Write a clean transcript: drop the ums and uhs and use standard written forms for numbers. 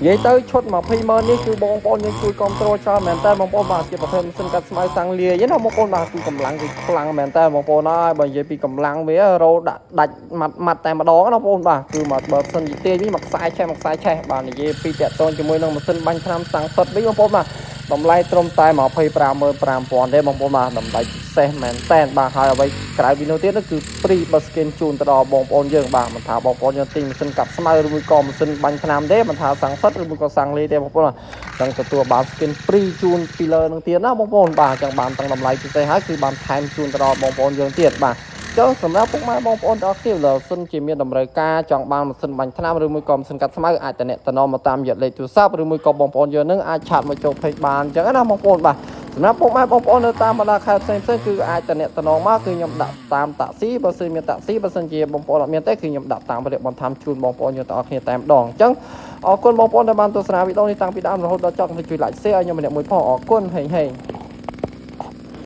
និយាយទៅឈុត20ម៉ឺននេះគឺបងប្អូនយើងជួយគ្រប់គ្រងច្រើនមែនតើបងប្អូនបាទជាប្រភេទម៉ាស៊ីនកាត់ស្មៅសាំងលាយណាបងប្អូនបាទគឺកម្លាំងគឺខ្លាំងមែនតើបងប្អូនហើយបើនិយាយពីកម្លាំងវារោដាក់ដាច់ម៉ាត់ម៉ាត់តែម្ដងណាបងប្អូនបាទគឺមកបើសិនជាទាញវិញមួយខ្សែឆេះមួយខ្សែឆេះបាទនិយាយពីតាក់ទងជាមួយនឹងម៉ាស៊ីនបាញ់ថ្នាំសាំងសុតវិញបងប្អូនបាទតម្លៃត្រឹមតែ255,000ទេបងប្អូនបាទតម្លៃពិសេសមែនតែនបាទហើយអ្វីក្រៅពីនោះទៀតគឺ free បើ skin ជូនទៅដល់បងប្អូនយើងបាទមិនថាបងប្អូនយើងទិញម៉ាស៊ីនកាត់ស្មៅឬមួយក៏ម៉ាស៊ីនបាញ់ថ្នាំទេមិនថាសាំងសុតឬមួយក៏សាំងលាយទេបងប្អូនចង់ទទួលបាន skin free ជូនពីលើនឹងទៀតណាបងប្អូនបាទចង់បានទាំងតម្លៃពិសេសហើយគឺបានថែមជូនទៅដល់បងប្អូនយើងទៀតបាទចុះសម្រាប់ពុកម៉ែបងប្អូនទាំងអស់គ្នាបើសិនជាមានតម្រូវការចង់បានម៉ាស៊ីនបាញ់ថ្នាំឬមួយក៏ម៉ាស៊ីនកាត់ស្មៅអាចតំណមកតាមរយៈលេខទូរស័ព្ទឬមួយក៏បងប្អូនយើងនឹងអាច chat មកចូល page បានអញ្ចឹងណាបងប្អូនបាទសម្រាប់ពុកម៉ែបងប្អូននៅតាមបណ្ដាខេត្តផ្សេងៗគឺអាចតំណមកគឺខ្ញុំដាក់តាមតាក់ស៊ីបើសិនមានតាក់ស៊ីបើសិនជាបងប្អូនអត់មានទេគឺខ្ញុំដាក់តាមរយៈបន្ថែមជូនបងប្អូនយើងទាំងអស់គ្នាតែម្ដងអញ្ចឹងអរគុណបងប្អូនដែលបានទស្សនាវីដេអូនេះតាំងពីដើមរហូតដល់ចប់កុំភ្លេចជួយ like share ឲ្យខ្ញុំម្នាក់មួយផងអរគុណហេងហេង។